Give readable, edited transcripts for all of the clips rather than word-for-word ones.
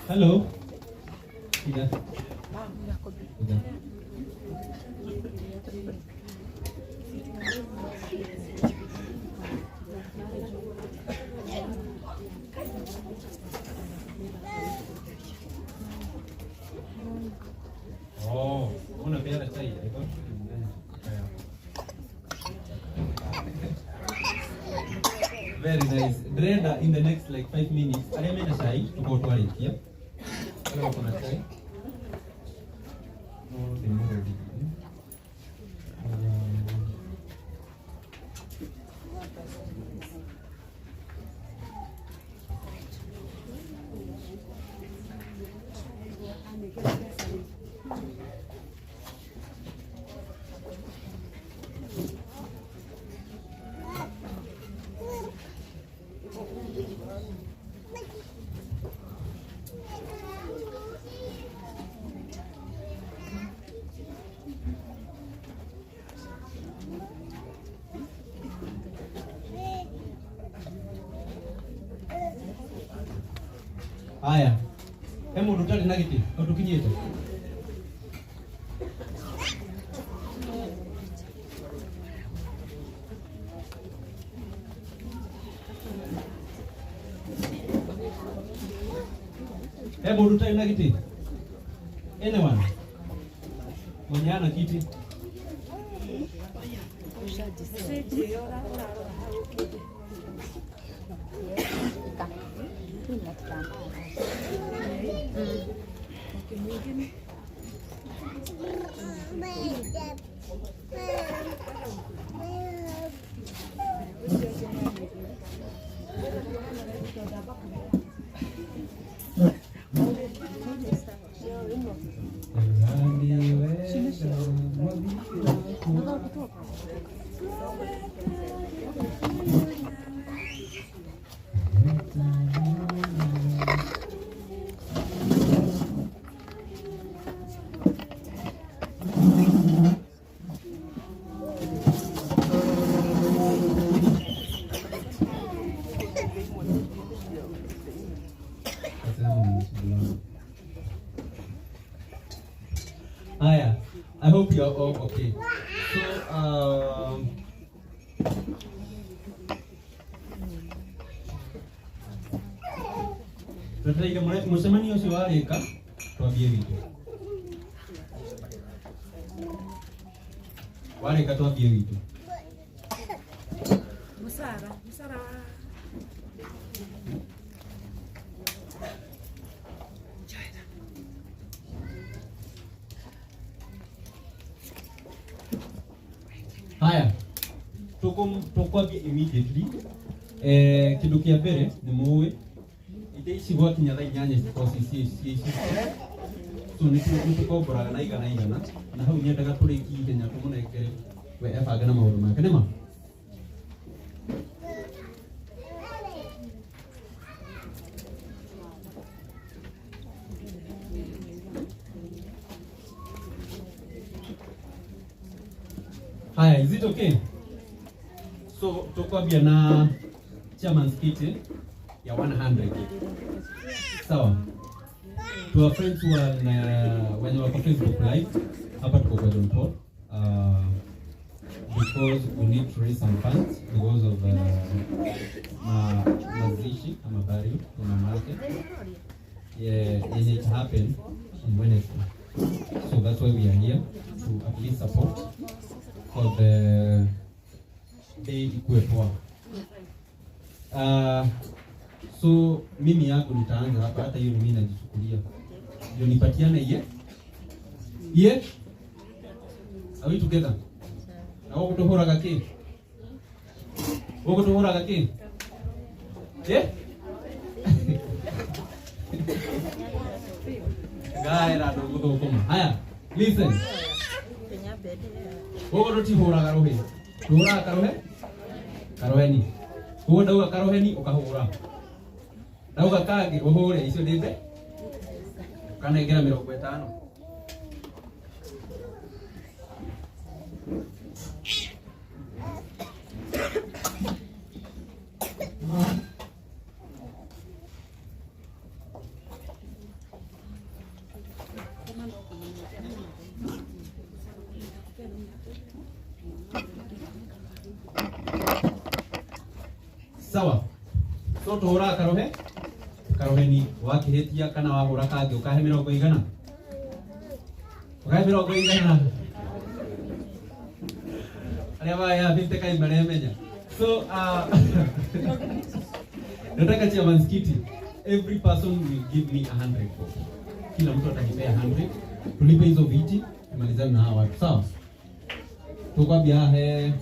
Hello. Ida. Ida. Oh, unapeana chai. I thought Very nice. Brenda, in the next like 5 minutes, arĩa mena cai tũkorwo twarĩkia. Arĩa wako na chai. No, ndĩmũrũthie. Haya. He mũndũ ũtarĩ na gĩtĩ o tũkinyĩte. He mũndũ ũtarĩ na gĩtĩ? Anyone? Mwenye hana kiti? Haya, I hope you are all okay. So, twetereire mũcemanio ũcio warĩka twambie witũ. Warĩka twambie witũ. Musara, musara wa Haya, tukwambia immediately. Kindu kia mbere nĩ mũĩ itĩ ici gwakinya thaa 8 cikorwo ci so nĩ tũkomboraga na igana igana na hau nyendaga tũrĩkie ihenya tũmũnengere we ebange na maũndũ make nĩma. Haya, is it okay? So tukwambia na chairman's kiti ya 100. Sawa. To our friends who are wenye wako Facebook Live, hapa tuko kwa John Paul. Because we need to raise some funds because of mazishi ama burial ya mama yake. Yeah, yenye it happened on Wednesday. So that's why we are here to at least support for the day ikuwe poa. So mimi yangu nitaanza hapa, hata hiyo ni mimi najichukulia. Ndio nipatiane ye. Ye? Are we together? Na wewe kutohora ki? Wewe kutohora ki? Ye? Gaira nduguthukuma. Haya, listen. Gũkũ tũtihũraga rũhĩ, tũhũraga karuhe karuheni. Koguo ndauga karuheni ũkahũra, ndauga kangĩ ũhũre icio ndĩ mbe ũkanengera 50. Sawa, so tuhuraga karohe karoheni, wakihitia kana wahura kangi ukahe mirongo igana, ukahe mirongo igana aria maya 50 kai maremenya. So nataka chairman's kiti, every person will give me 100 bob. Kila mtu atanipea 100, tulipe hizo viti, tumalizane na hawa watu. Sawa, tukwambia he.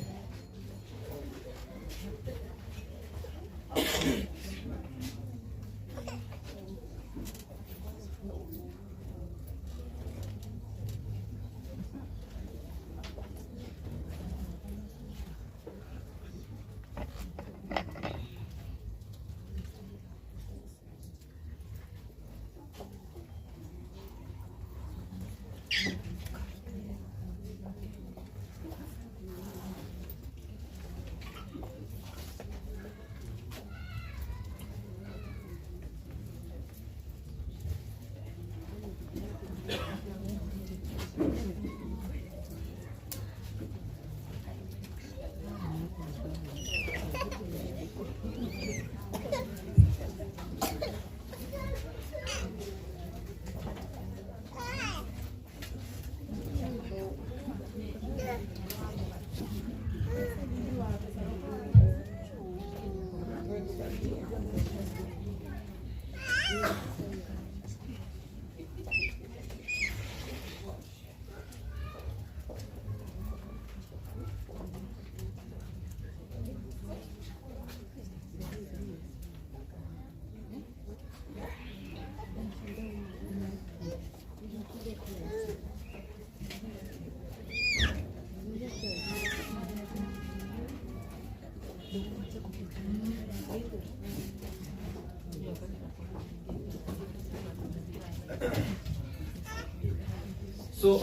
So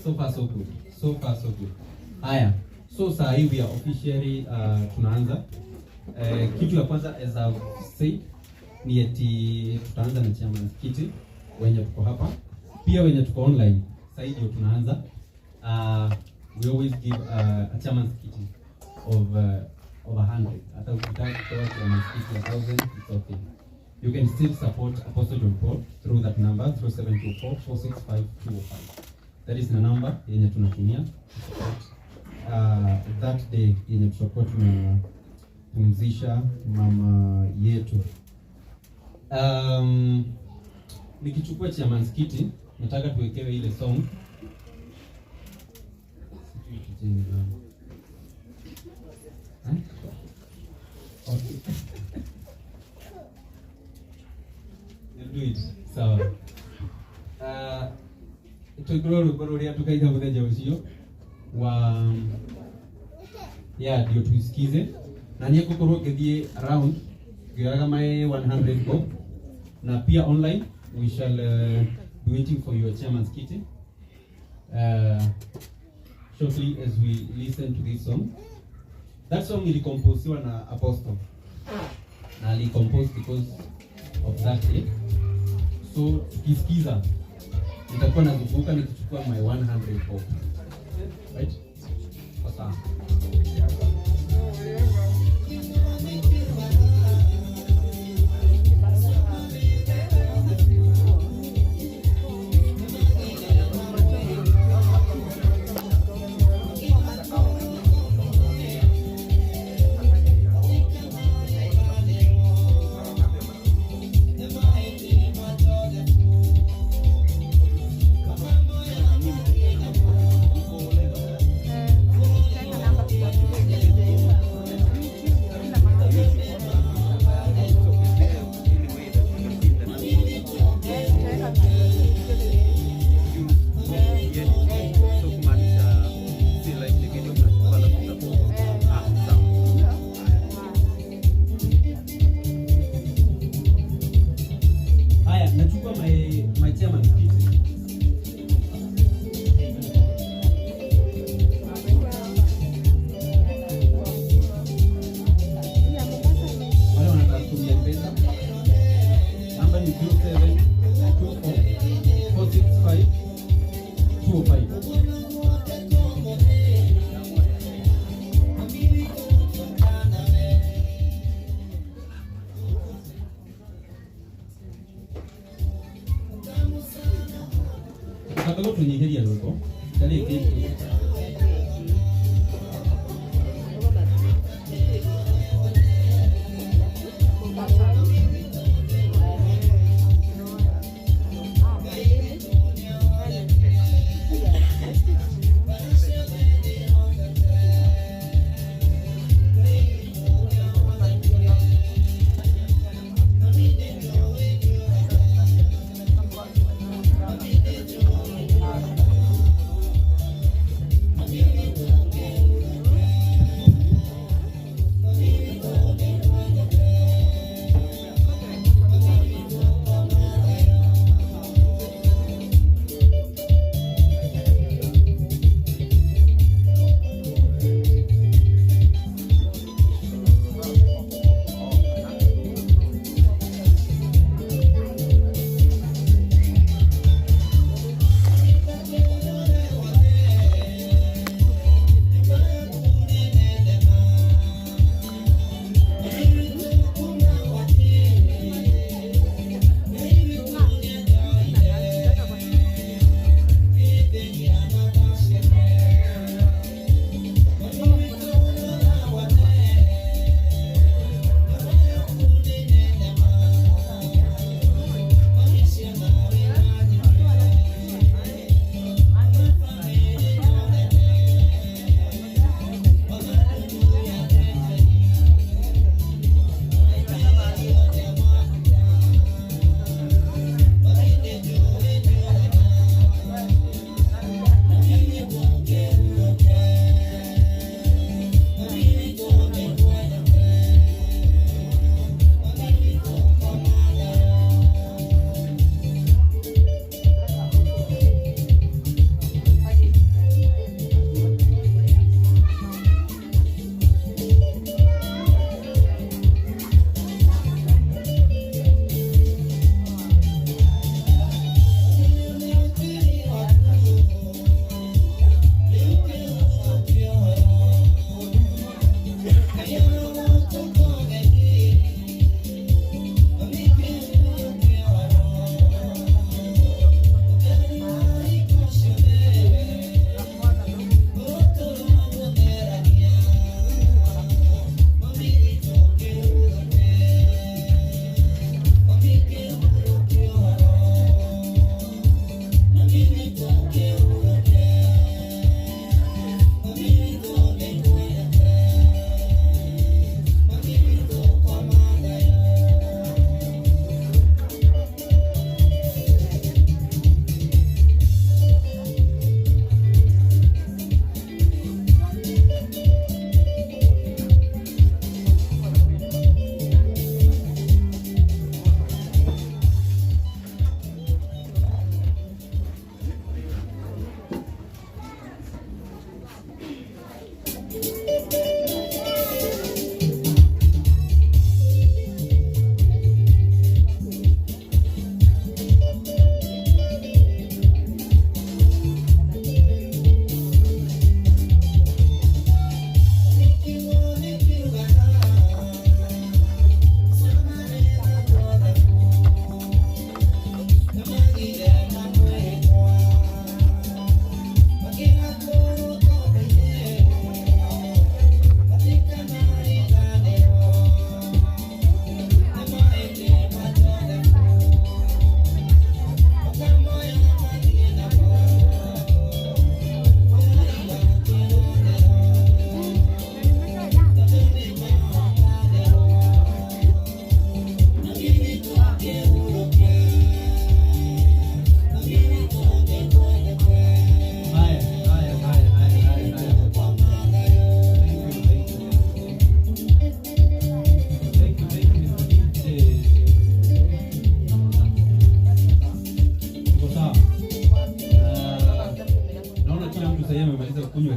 so far so good. So far so good. Haya. So saa hii we are officially tunaanza. Kitu ya kwanza, as I've said, ni eti tutaanza na chairman's kiti wenye tuko hapa. Pia wenye tuko online. Sasa hii ndio tunaanza. We always give a chairman's kiti of 100. Hata ukitaka kutoa chairman's kiti ya 1000, it's okay. You can still support Apostle John Paul through that number, 0724 465 205. That is the number yenye tunatumia to support that day yenye tutakuwa tunapumzisha mama yetu. Nikichukua chairman's kiti, nataka tuwekewe ile song. Sijui tujeni nani. Eh? Okay. You'll do it. Sawa. Twĩkĩrwo rwĩmbo rũrĩa tukaina mũthenya ũcio wa ya ndio tuisikize, na niĩ ngũkorwo ngĩthiĩ around ngĩoyaga my 100 bob, na pia online we shall be waiting for your chairman's kitty shortly as we listen to this song. That song ilicomposiwa na Apostle, na alicompose because of that day. So tukisikiza nitakuwa nazunguka nikichukua my 100 bob. Right? Kwa sawa. Tena.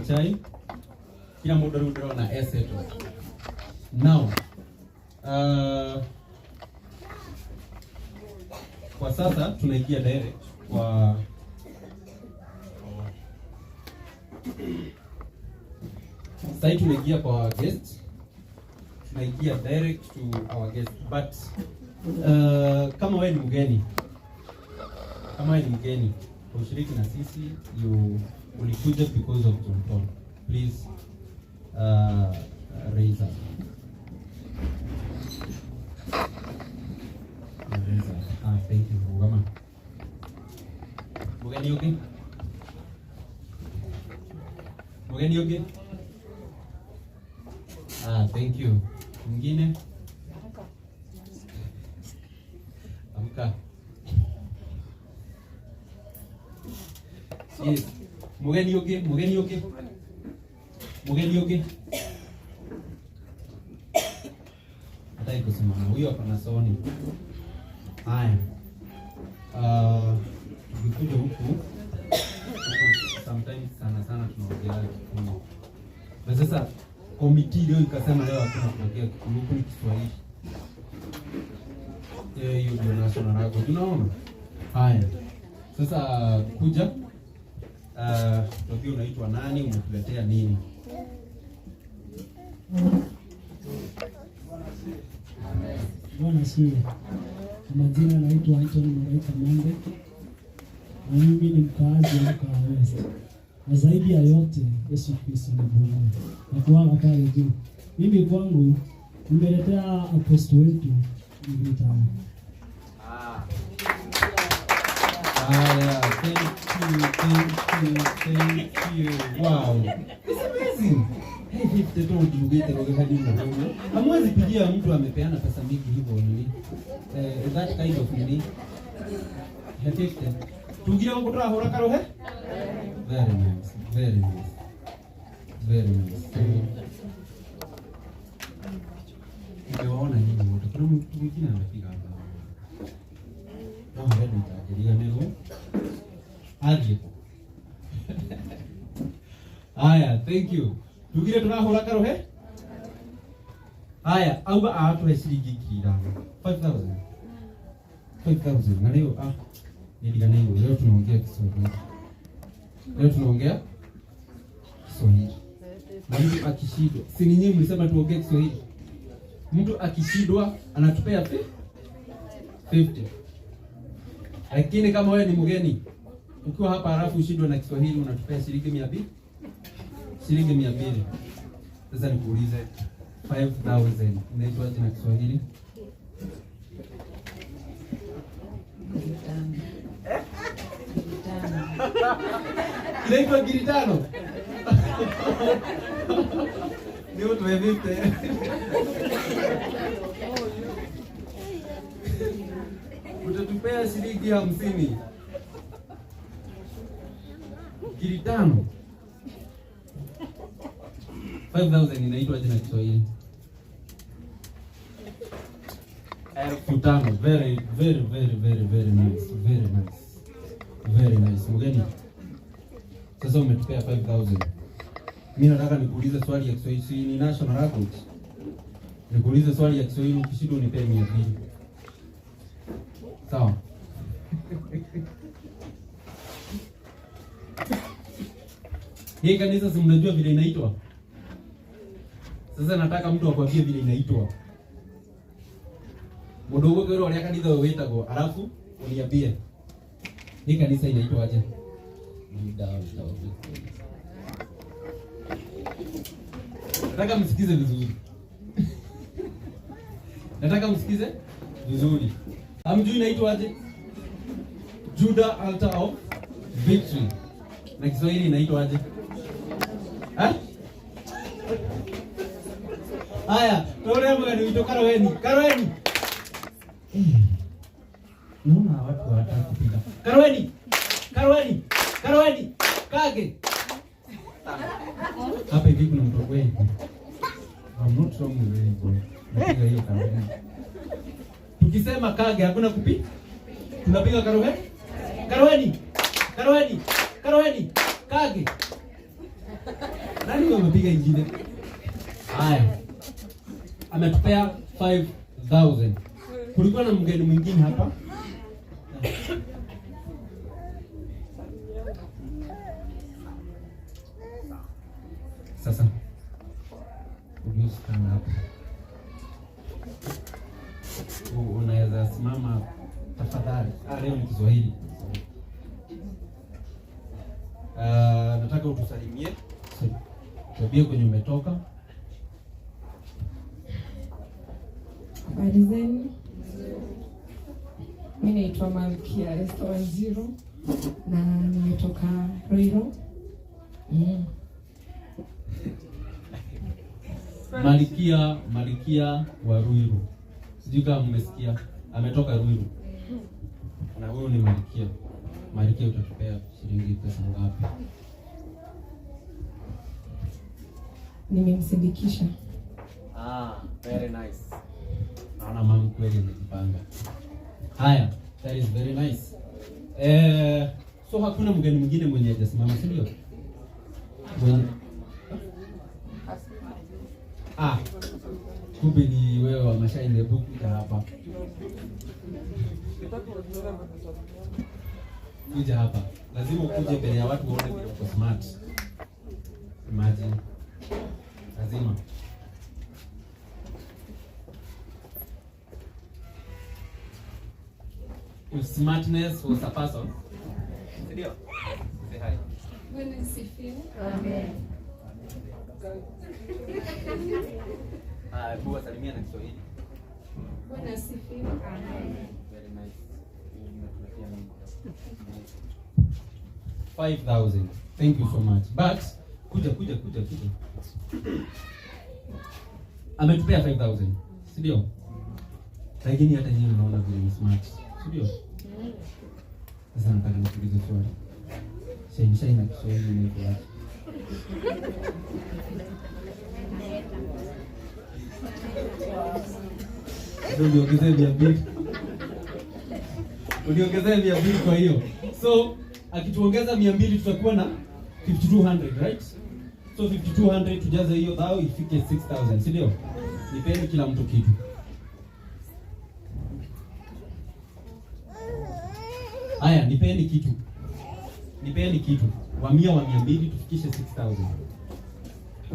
Chai. Kila mũndũ rĩu ndĩrona e settled. Now, kwa sasa tunaingia direct kwa sasa tunaingia kwa guest, tunaingia direct to our guest, but kama wewe ni mgeni, kama wewe ni mgeni ushiriki na sisi, you ulikuja because of John Paul, please raise up. Raise up. Ah, thank you. Rugama. Mugeni ũngĩ? Mugeni ũngĩ? Ah, thank you. Mwingine? Amka. Yes. Mugeni ũngĩ, mugeni ũngĩ. Mugeni ũngĩ. Hataki kusimama. Huyo hapa na Sony. Haya. Tukikuja huku sometimes sana sana tunaongea Kikuyu. Na sasa komiti leo ikasema leo hakuna kuongea Kikuyu, huku ni Kiswahili. Hiyo ndio national language. Unaona? Haya. Sasa kuja tuambie unaitwa nani, umetuletea nini? Bwana asifiwe. Kwa majina naitwa Anthony Maraika Monde, na mimi ni mkaazi wa Mkawa West, na zaidi ya yote Yesu Kristo ni Bwana na kuanga pale juu. Mimi kwangu nimeletea aposto wetu miguu tano. Haya, thank you, thank you, thank you. Wow. It's amazing. Hey, 50 tu ujiugete kwa kadi mdogo. Hamwezi pigia mtu amepeana pesa mingi hivyo nini? That kind of nini? He 50. Tugire ngo turahura karohe? Very nice. Very nice. Very nice. Nimewaona nyinyi wote. Kuna mtu mwingine amepiga hapa. No, wewe nitaangalia athiĩ. Haya, thank you. Tugire turahura karuhe. Haya, auga atũhe ciringi 5,000. 5,000. 5,000. Na leo niliganaiwe. Leo tunaongea Kiswahili. Leo tunaongea Kiswahili. Na mtu akishindwa, si ni nyinyi mlisema tuongee Kiswahili? Mtu akishindwa anatupea 50. Lakini kama wewe ni mgeni ukiwa hapa halafu ushindwe na Kiswahili unatupea shilingi 200. Shilingi 200. Sasa nikuulize 5,000 inaitwaje na Kiswahili? Inaitwa ngiri tano. Ni utuwe vipi? Utatupea shilingi 50. Ngiri tano. 5,000 inaitwa aje na Kiswahili? 5,000. Very, very, very, very, very nice. Very nice. Very nice. Mgeni. Sasa umetupea 5,000. Mimi nataka nikuulize swali ya Kiswahili, si ni national language. Nikuulize swali ya Kiswahili, ukishindwa unipee 200. Sawa? Hii kanisa si mnajua vile inaitwa? Sasa nataka mtu akwambie vile inaitwa. Mundu ũgũkwĩra ũrĩa kanitha ũyũ wĩtagwo, alafu uniambie. Hii kanisa inaitwa aje? Nataka msikize vizuri. Nataka msikize vizuri. Hamjui inaitwa aje? Judah Altar of Victory. Na Kiswahili inaitwa aje? Eh? Haya, tore mgani wito Karoeni. Karoeni. Naona watu hawataka kupiga. Karoeni. Karoeni. Karoeni. Kage. Hapa hivi kuna mtu wengi. I'm not wrong with anybody. Napiga hiyo karoeni. Tukisema kage hakuna kupi? Tunapiga karoeni? Karoeni. Karoeni. Karoeni. Kage. Nani huyo amepiga ingine? Haya. Ametupea 5000. Kulikuwa na mgeni mwingine hapa. Sasa could stand up? Unaweza simama tafadhali. Ah, leo ni Kiswahili. Nataka utusalimie. Tuambie kwenye umetoka. Habari zenu. Mimi naitwa Malkia Esther Wanjiru na nimetoka Ruiru. Malkia wa Ruiru. Sijui kama mmesikia, ametoka Ruiru. Na huyu ni Malkia. Malkia, utatupea shilingi pesa ngapi? Nimemsindikisha. Ah, very nice. Naona mama kweli amejipanga. Haya, that is very nice. So hakuna mgeni mwingine mwenye hajasimama, si ndio? Mwenye... Ah, kumbe ni wewe wa Mashaini, hebu kuja hapa. Kuja hapa. Lazima ukuje mbele ya watu waone vile uko smart. Imagine. Lazima. If smartness was a person. Ndio. Say hi. Bwana asifiwe. Ah, hebu wasalimia na Kiswahili. Bwana asifiwe. Very nice. 5,000. Thank you so much. But kuja kuja kuja kuja. Ametupea 5,000. Si ndio? Lakini hata nyinyi mnaona vile ni smart. Si ndio? Sasa nataka nikuulize swali. Shine shine na Kiswahili inaitwa aje? Ndio niongezee 200. Uniongezee 200 kwa hiyo. So akituongeza 200 tutakuwa na 5200, right? So 5200 tujaze hiyo thao ifike 6000, si ndio? Nipeni kila mtu kitu. Haya, nipeni kitu. Nipeni kitu. Wa 100, wa 200 tufikishe 6000.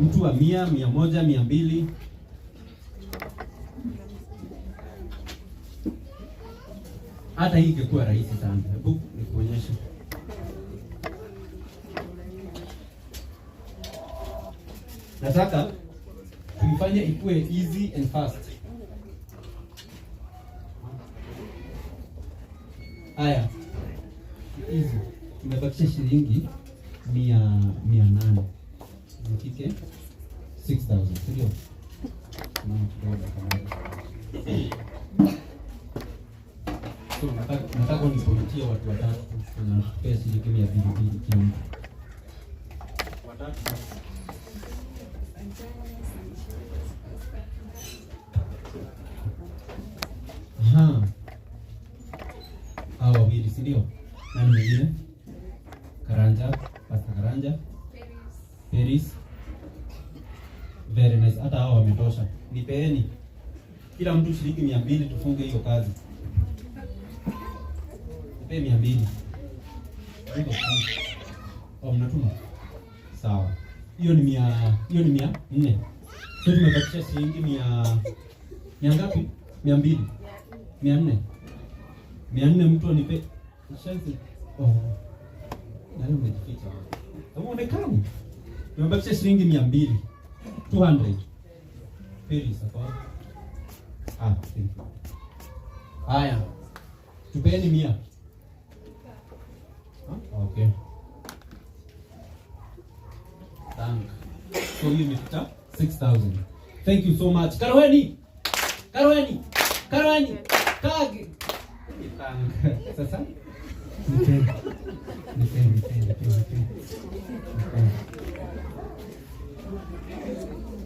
Mtu wa 100, 100, 200. Hata hii ingekuwa rahisi sana. Hebu nikuonyeshe. Nataka tuifanye ikuwe easy and fast. Haya. Easy. Tumebakisha shilingi 800. Ifike 6000, si ndio? Mama kidogo kama. So nataka unipointie watu watatu tunapea shilingi 200 kila mtu. Watatu. Aha. Hawa wawili, si ndio? Nani mwingine? Karanja, Pastor Karanja. Paris. Very nice. Hata hawa wametosha. Nipeeni kila mtu shilingi 200 tufunge hiyo kazi. Nipe 200. Oh, mnatuma? Sawa. Hiyo ni 400. So tumebakisha shilingi mia ngapi? 200. 400. 400 mtu anipe. Shansi. Oh. Nani umejificha wapi? Huonekani. Tumebakisha shilingi 200. 200. Pili sawa. Ah, thank you. Haya. Tupeni 100. Huh? Okay. Thank. So you imefika 6000. Thank you so much. Karweni. Karweni. Karweni. Kage. Thank. Sasa nipeni. Nipeni, nipeni, nipeni, nipeni.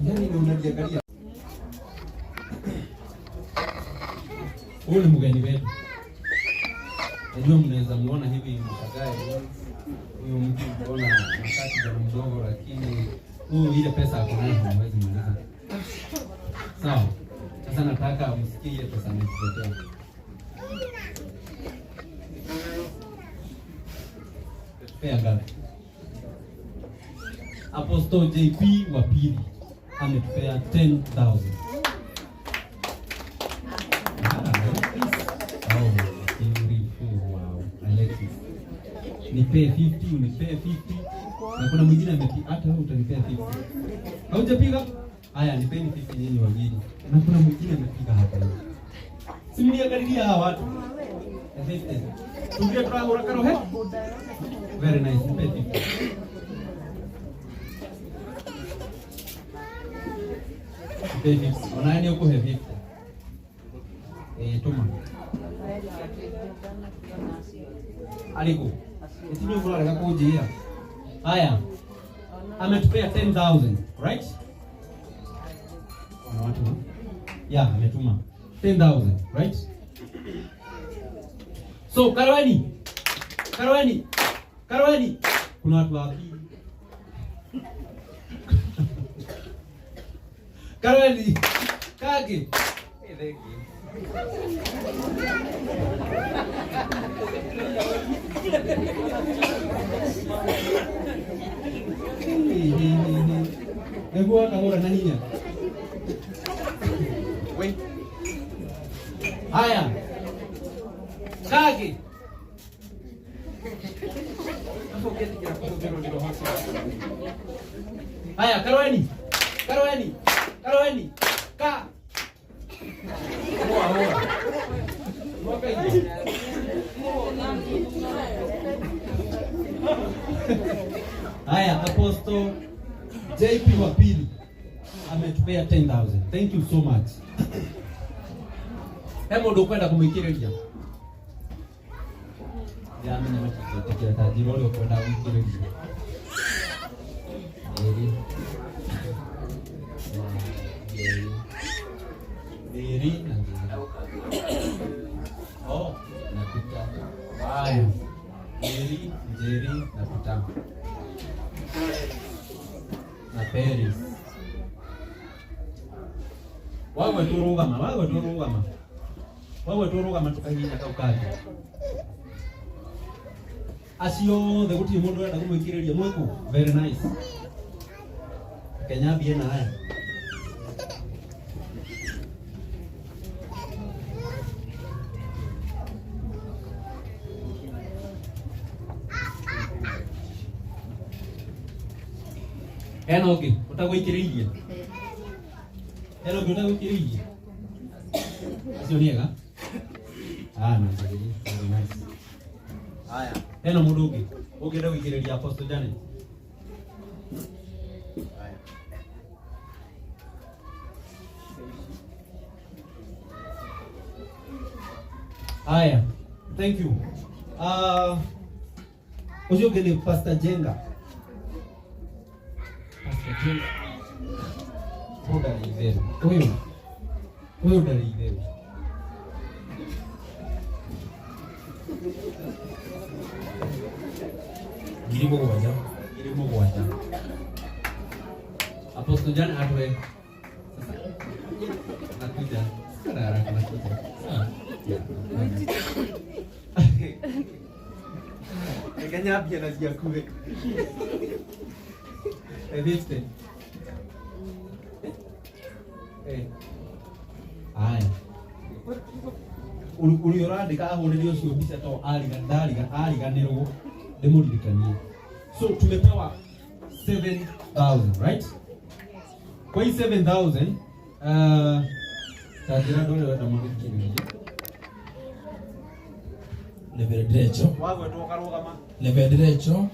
Yaani ndio unajiangalia. Huyu ni mgeni wetu. Najua mnaweza muona hivi mshagae. Huyu mtu mbona anakaa kijana mdogo, lakini Huyu ile pesa ako nayo hamwezi maliza. Sawa. Sasa nataka msikie ile pesa ametuletea. Pea ngapi? Apostle JP wa pili ametupea 10,000. Ah, oh, beautiful. Wow. Alexis. Nipee 50, unipee 50. Na kuna mwingine amepiga, hata wewe utanipea 50. Haujapiga? Haya, nipeni 50 nyinyi wawili. Na kuna mwingine amepiga hapa hivi. Si mniangalilia hawa watu. Ya 50. Tumbie turahura karohe. Very nice. Nipe 50. Nipe 50. Ona ni ukuhe 50. Eh, tuma. Aliku. Itinyo murarega kunjira. Haya. Ametupea 10,000, right? Wana watu wa? Yeah, ametuma 10,000, right? So, Karweni. Karweni. Karweni. Kuna watu wapi? Karweni. Kage. Hey, thank you. Nĩguo akahũra na hinya. Wait. Haya. Kage. Hapo ũngĩtigĩra kũhũthĩrwo nĩ roho ũcio. Haya, Karweni. Karweni. Karweni. Ka. Hoa, hoa. Mwaka hiyo. Haya, Apostle JP wa pili ametupea 10,000. Thank you so much. He mũndũ ũkwenda kũmũikĩrĩria? Ndĩramenya matingĩtĩkĩra ta njĩra ũrĩa ũkwenda gũikĩrĩria. Ĩrĩ. Na igĩrĩ. Ĩrĩ na igĩrĩ. Oh, na Peter. Haya. Njeri, Njeri na Peter. Na Paris. Wagwe turugama, wagwe turugama. Wagwe turugama tukahihinya kau kangĩ. Acio othe gũtirĩ mũndũ ũrenda kũmũikĩrĩria mwĩkũ. Very nice. Reke nyambie na haya. Hena ũngĩ ũtagũikĩrĩirie? Hena ũngĩ ũtagũikĩrĩirie? Acio nĩ ega? Ah, na njĩrĩ, very nice. Haya, hena mũndũ ũngĩ ũngĩenda gũikĩrĩria Apostle Janet? Haya. Haya, thank you. Ũcio ũngĩ nĩ Pastor Jenga. Pastor Jenga. Ũyũ ndarĩ itherũ. Ũyũ. Ũyũ ndarĩ itherũ. 7,000. 7,000. Apostle Jan atwe. Sasa nakuja. Sina haraka, nakuja. Sawa. Yeah. Reke nyambie na ciaku rĩ. Eh, 50. Eh. Haya. Ũrĩa ũrandĩka ahũrĩre ũcio mbica to ariga ndariga ariganĩrwo ndĩmũririkanie. So tumepewa 7,000, right? Kwa hii 7,000 ta njĩra andũ arĩa ũrenda magũthikĩrĩrie. Reverend Rachel. Wagwetwo ũkarũgama. Reverend Rachel.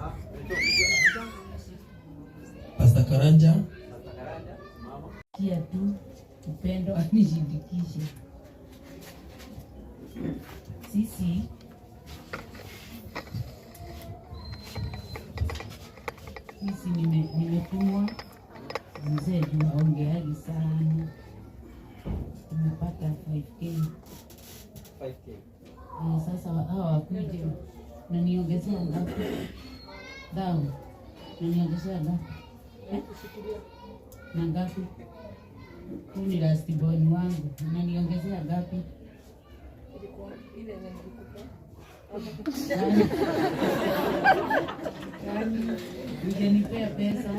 Ah, Pastor Karanja. Pastor Karanja, mama. Kia tu upendo anishindikishe. Sisi nimetumwa mzee juu aongeagi sana. Tumepata 5K. 5K. Sasa hawa wakuje na niongezea ngapi? Thao. Na niongezea ngapi? Na ngapi? Huyu ni last born wangu. Unaniongezea ngapi? Hujanipea pesa.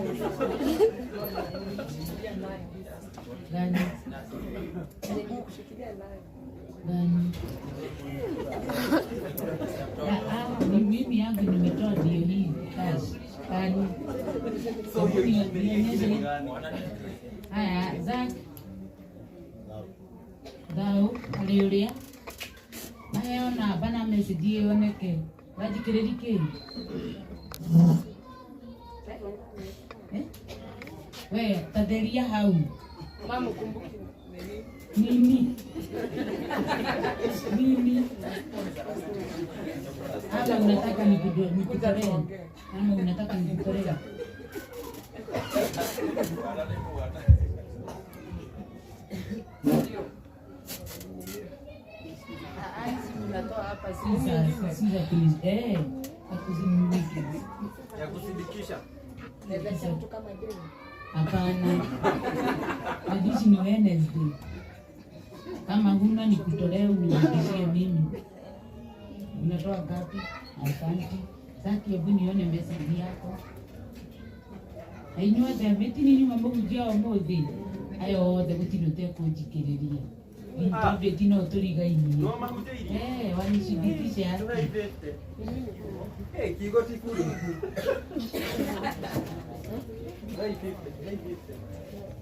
Gani? Gani? Ni mimi yangu nimetoa ndio hii cash. Gani? Haya, Zack. Thau aliuria. Maheo namba na message yoneke. Wajikiriri ki? Eh? We, tatheria hau. Mama kumbuki nini? Nini? Ama unataka nikutolee? Ama unataka nikutolee? Ya kusindikisha. Hapana. Madishi ni Wednesday. Kama huna nikutolee unirudishie mimi. Unatoa ngapi? Asante. Sasa hebu nione message yako. Inyuothe mĩtini nyuma mũhunjia ũmũthĩ. Aya othe gũtirĩ ũtekũnjikĩrĩria. Ndĩ no tũrigainie. No mahunjĩirie. Eh, wanishindikishe haki. Eh, kigo ti kuru.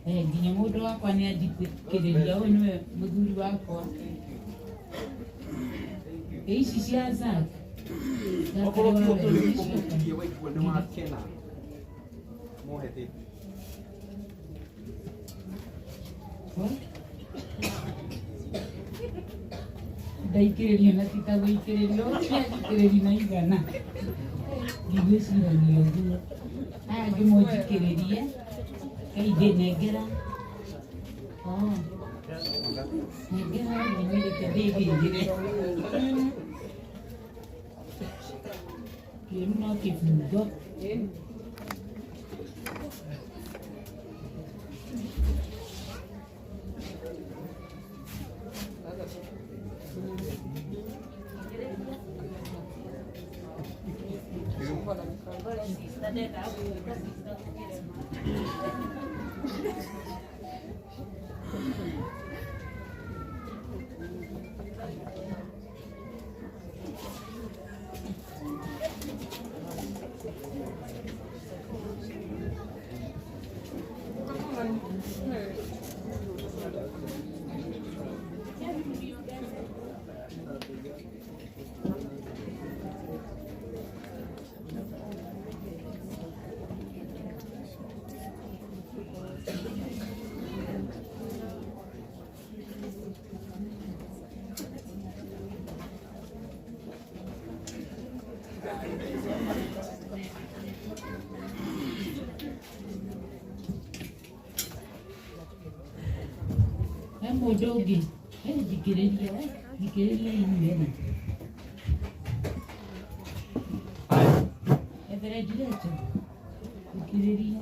Eh, nginya mũndũ wakwa nĩ anjikĩrĩria ũyũ nĩwe mũthuri wakwa. Ici cia Zack. Okorwo kiugo kĩu nĩ gĩkũhunjia waigua nĩ wakena. Mohe Ndaikĩrĩrio na ti ta gũikĩrĩrio ũtianjikĩrĩria na igana ndigwĩciragia ũguo aya ngĩmũnjikĩrĩrie kaingĩ nengera nengera nĩnyĩrĩke ndĩthĩnjĩre kĩũru no kĩbungo. Mũndũ ũngĩ njikĩrĩria njikĩrĩria inyuĩ Reverend Rachel njikĩrĩria.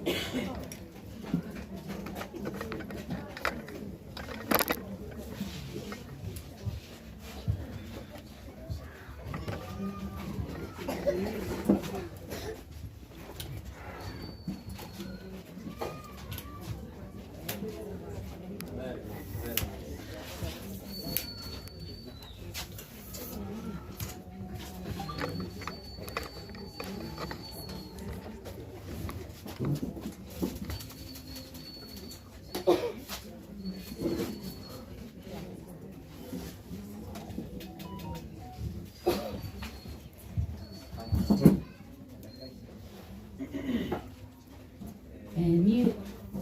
Niĩ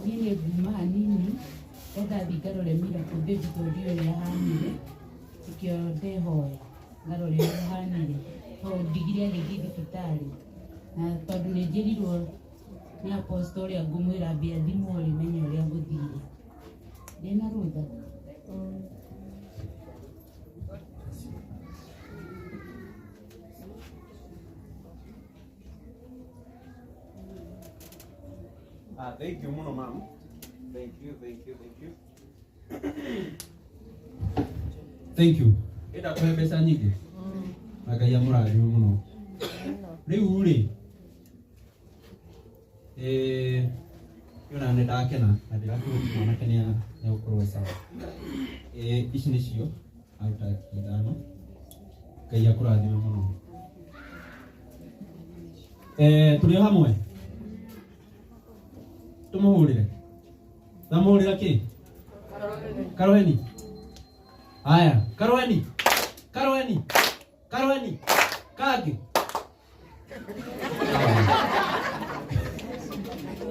nĩ nguma hanini ndathiĩ ngarore Miracle Baby tondũ ndiũĩ ũrĩa ahanire nĩkĩo ndehoya ngarore ũrĩa ahanire tondũ ndigire agĩthiĩ thibitarĩ na tondũ nĩ njĩrirwo nĩ apostle ũrĩa ngũmwĩra ambia thimũ rĩ menye ũrĩa gũthire. Ndĩna rũtha? Thank you muno ma'am. Thank you, thank you, thank you. Thank you. Enda kũhe mbeca nyingĩ. Na Ngai amũrathime mũno. Rĩu rĩ, yona nĩ ndakena na ndĩrakĩhũti mwanake nĩ egũkorwo e sawa. Ici nĩcio aruta 5,000. Ngai akũrathime mũno. Tũrĩ o hamwe? Tũmũhũrĩre? Thamũhũrĩra kĩ? Karoheni. Haya, karoheni. Karoheni. Karoheni. Kage.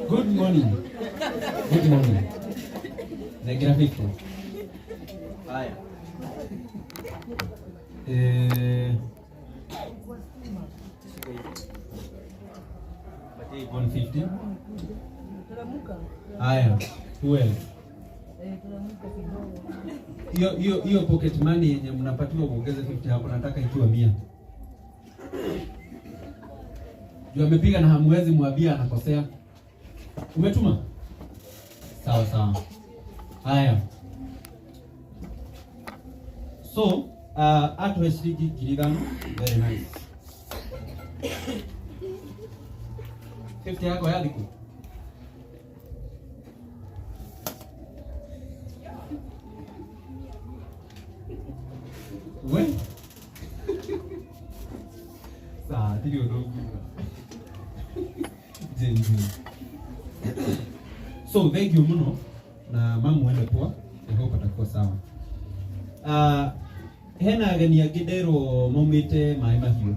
Good morning. Good morning. Nengera 50. Haya. 150. Haya, who else? Hiyo hiyo pocket money yenye mnapatiwa kuongeza 50 hapo nataka ikiwa 100. Juu amepiga na hamwezi mwambia anakosea. Umetuma? Sawa sawa. Haya. So, atoe shilingi 5,000. Very nice. 50 yako yaliku. We? Sawa, tili udogo. Jenzi. So, thank you muno na mamu wende poa. I hope atakuwa sawa. Hena ageni angĩ nderwo maumĩte Maĩ Mahiũ.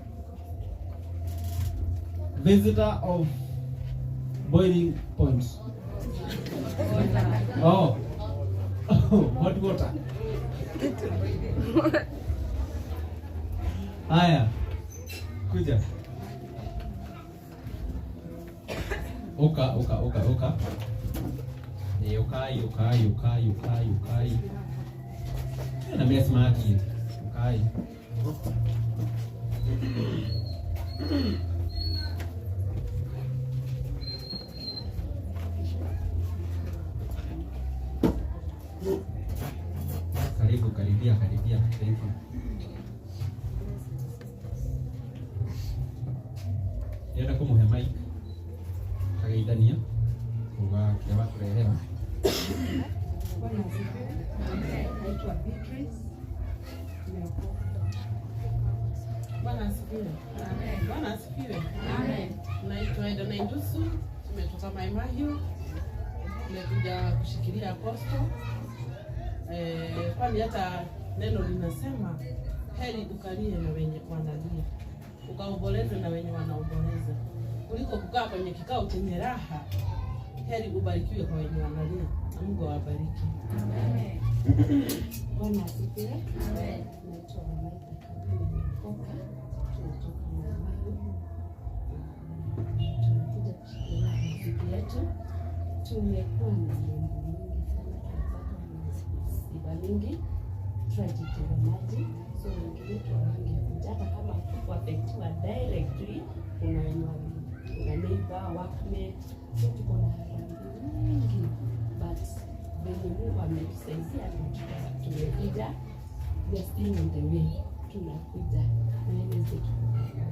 Visitor of boiling point. Oh. Hot water. Haya. Kuja. Oka oka oka oka. Ukai ukai ukai ukai ukai. Na mimi smart. Ukai. Karibu, karibia, karibia. Thank you. Ndĩrenda kũmũhe mic akageithania kuga kĩrĩa watũrehera. Bwana asifiwe. Naitwa Beatrice. Nimeokoka. Bwana asifiwe. Amen. Bwana asifiwe. Amen. Naitwa Edna Indusu, tumetoka Mai Mahiu. Tumekuja kushikilia apostle. Kwani hata neno linasema heri ukalie na wenye wanalia, ukaomboleze na wenye wanaomboleza, kuliko kukaa kwenye kikao chenye raha. Heri ubarikiwe kwa wenye wanalia. Mungu awabariki. Amen. Bwana asifiwe. Amen. Naitwa Malaika Nimeokoka. Tunatoka Mai Mahiu. Tumekuja kushikilia muziki yetu. Tumekuwa na mambo mingi sana, tumepatwa na msiba mingi, tragedy ya maji. So wengi wetu hawangekuja hata kama hatukuaffectiwa directly. Kuna wenye kuna neighbor, workmate, so tuko na harambee mingi, but venye Mungu ametusaidia na tumekuja, we are still on the way, tunakuja na Wednesday tuko pamoja.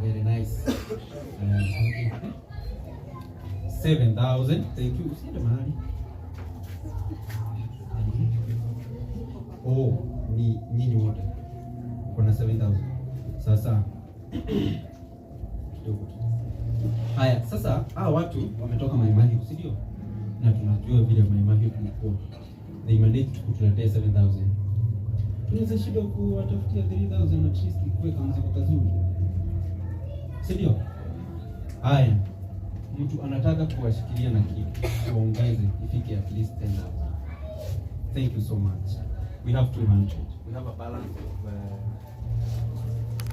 Very nice. Thank you. 7,000. Thank you. Usiende mahali. Oh, ni nyinyi wote. Kuna 7,000. Sasa kidogo tu. Haya, sasa hawa watu wametoka Mai Mahiu, si ndio? Na tunajua vile Mai Mahiu kulikuwa. They managed kutuletea 7,000. Tunaweza shida kuwatafutia 3,000 at least ikuwe kama mzigo kazuri. Si ndio? Haya. Mtu anataka kuwashikilia na kitu, tuongeze ifike at least 10,000. Thank you so much. We have 200. We have a balance of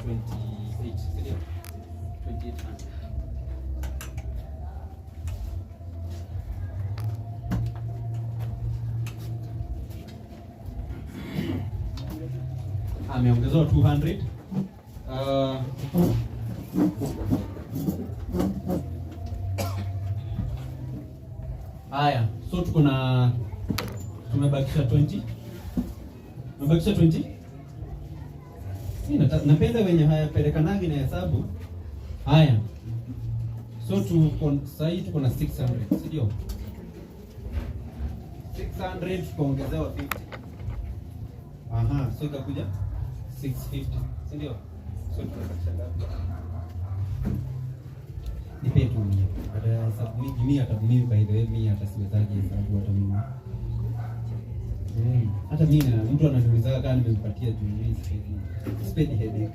28. Si ndio? 2,800. Ameongezewa 200. Haya, so tuko na tumebakisha 20. Tumebakisha 20. Mimi napenda wenye hayapelekanagi na hesabu. Haya. So tuko sasa tuko na 600, si ndio? 600 tukaongezewa 50. Aha, so ikakuja 650, si ndio? So tunabakisha ngapi? Nipe tu mia. Baada ya hesabu mingi mimi hata mimi by the way mimi hata siwezaje hesabu hata mimi. Hata mimi na mtu ananiuliza kama nimempatia juu mimi sipendi headache.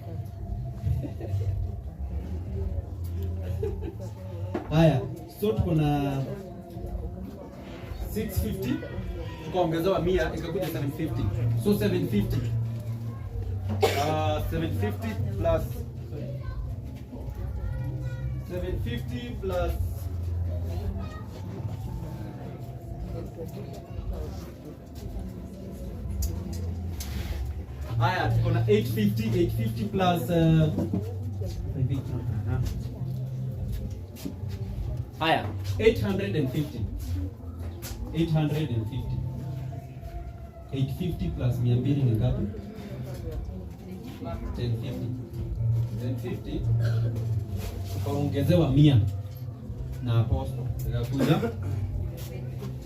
Haya, so tuko na 650 tukaongezewa 100 ikakuja 750. So 750. 750 plus 750 plus 850. Tuko na 850, 850 plus haya 850. 850. 850 plus 200 ni ngapi? 1050. 1050 tukaongezewa 100 na apostle ikakuja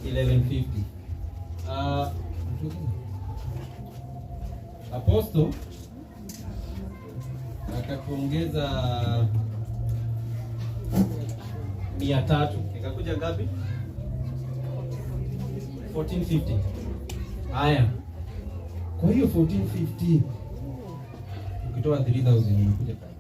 1150. Apostle akatuongeza 300 ikakuja ngapi? 1450. Haya, kwa hiyo 1450 ukitoa 3000 inakuja ngapi?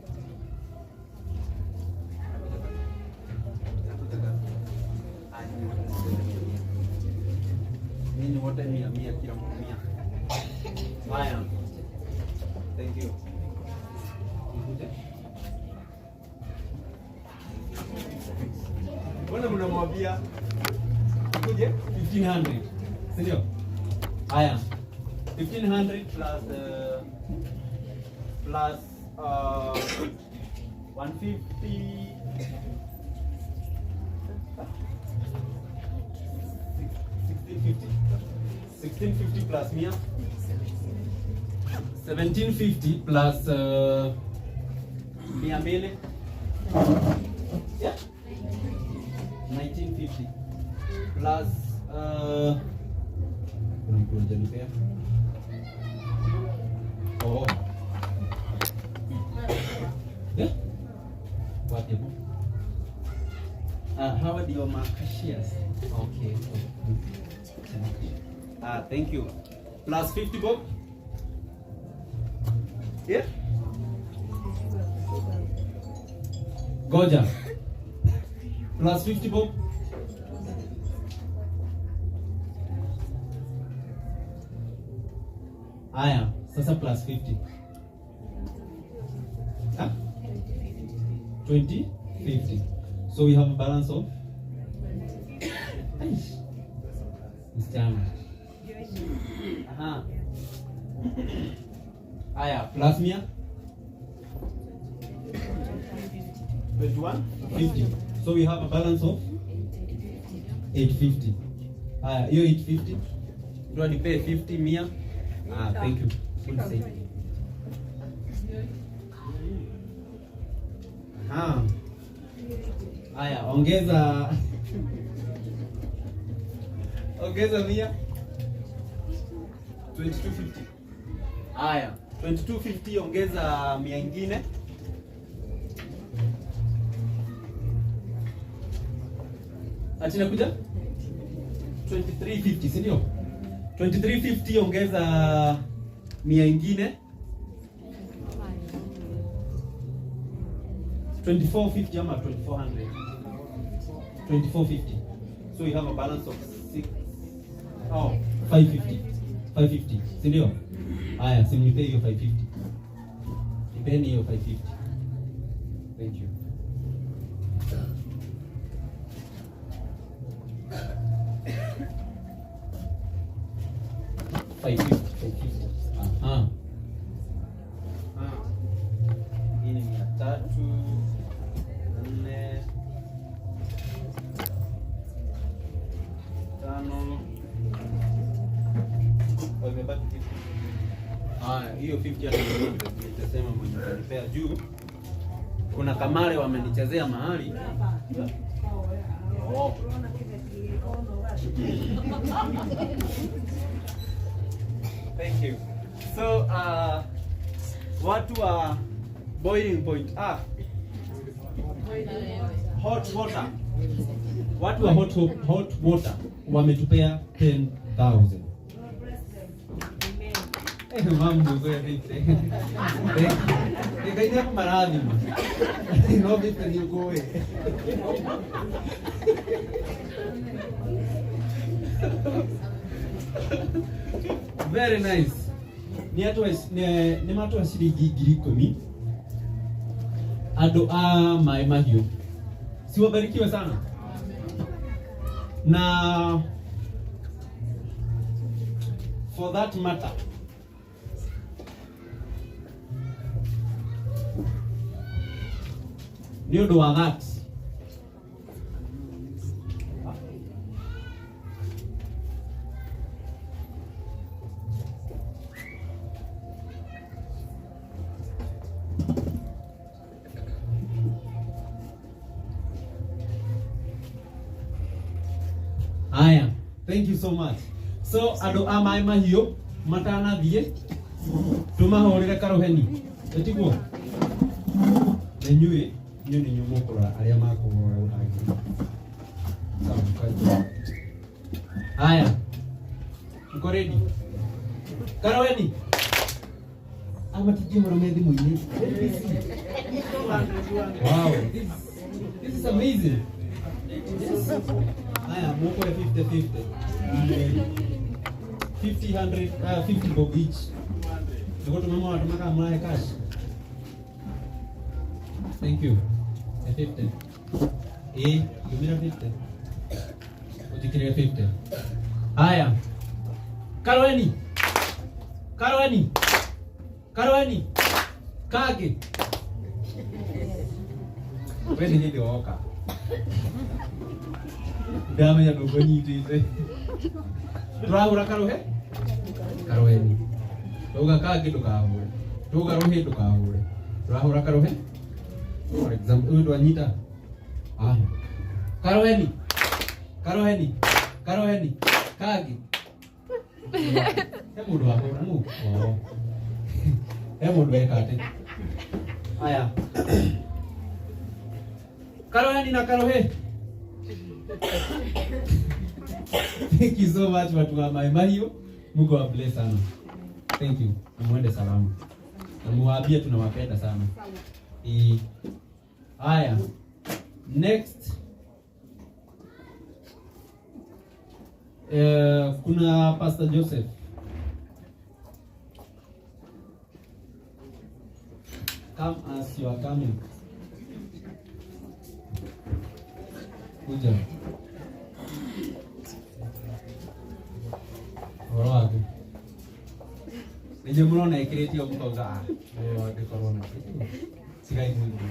Mimi wote 100 kila mtu 100. Haya. Thank you. Mbona mnamwambia ikuje 1500? Si ndio? Haya. 1500 plus plus 150 1650. 1650 plus 100. 1750 plus 200. Yeah? 1950 plus kuna mtu hajanipea. Oh. Yeah? Wapi hapo? Hawa ndio ma cashiers. Okay. Thank you. Plus 50 bob. Yeah? Goja. Plus 50 bob. Aya, sasa plus 50. Huh? 20, 50. So we have a balance of? Aish. Msichana. Aha. Aya, plus 100. 21, 50. So we have a balance of 850. Aya, hiyo 850. Ndio nipe 50 100. Thank you. Good say. Aha. Aya, ongeza ongeza 100. 2250. Aya, 2250 ongeza 100 nyingine. Ati nakuja 2350, si ndio? 2350 ongeza 100 nyingine. 2450 ama 2400. 2450. So you have a balance of 550. 550, si ndio? Aya, si mnipe hiyo 550. Nipeni hiyo 550. Thank you. Aha. Hii ni 300. Tatu, nne, tano. Oh, imebaki 50. Haya, hiyo 50 hata nitasema mwenye atanipea juu. Kuna kamare wamenichezea mahali. Oh. Thank you. So, watu wa boiling point. Ah. Hot water. Watu wa hot water wametupea 10,000. Eh, mambo zoe vite. Ngai nĩ marathima. No vite nĩ ũkũĩ. Very nice. Nĩ matwa ciringi 10,000. Andũ a Maĩ Mahiũ. Si wabarikiwe sana. Na for that matter, nĩ ũndũ wa that, haya, thank you so much. So andũ a Maĩ Mahiũ matanathiĩ tũmahũrĩre karuheni, ĩtiguo? Na inyuĩ inyuĩ nĩ inyuĩ mũkũrora arĩa makũhũra ũtangĩ. Sawa, mkaje. Haya, mko ready? Karuheni. Ama tijihũra me thimũ-inĩ. Wow, this is amazing. Yes. Haya, muko ya 50-50. 50, 100, 50 bob each. Niko tumama watu maka mlae cash. Thank you. 50. Lumira 50. Ujikiria 50. Haya. Karoeni. Karoeni. Karoeni. Kage. Wewe ni ndio woka. Ndamenya ndũkũnyitĩte. Tũrahũra karuhe? Karuheni. Tauga kangĩ ndũkahũre. Tauga rũhĩ ndũkahũre. Tũrahũra karuhe? For example, ũyũ ndwanyita? Aya. Karuheni. Karuheni. Karuheni. Kangĩ. He mũndũ wahũra nũ? Oh. He mũndũ weka atĩ. Aya. Karuheni na karuhĩ. Thank you so much watu wa Maĩ Mahiũ. Mungu awabless sana. Thank you. Muende salama. Na muwaambie tunawapenda sana. Haya. Next. Kuna Pastor Joseph. Come as you are coming. Kuja. Ũhoro waku? Nĩnjũĩ mũrona ĩkĩrĩtio mũkauga, ah, ũyũ angĩkorwo na kĩ. Tigai mũigue.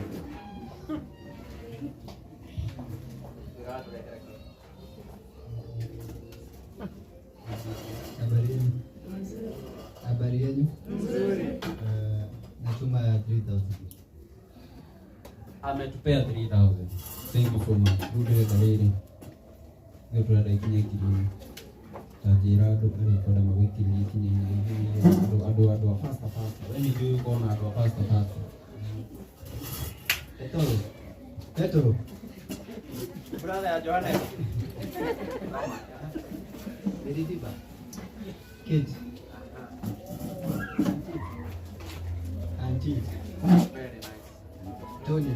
Habari yenu? Habari yenu? Nzuri. Natuma 3,000. Ametupea 3,000. Thank you so much. Rĩu ndĩrenda rĩrĩ. Nĩ tũrenda ikinye ngiri. Ta njĩra andũ arĩa kwenda magũikĩrĩrie ikinye ngiri. Andũ a faster faster. We nĩ njũĩ ũkorwo na andũ a faster faster. Petero. Petero. Brother ya Johannes. Beridiba. Kate. Auntie. Very nice. Tony.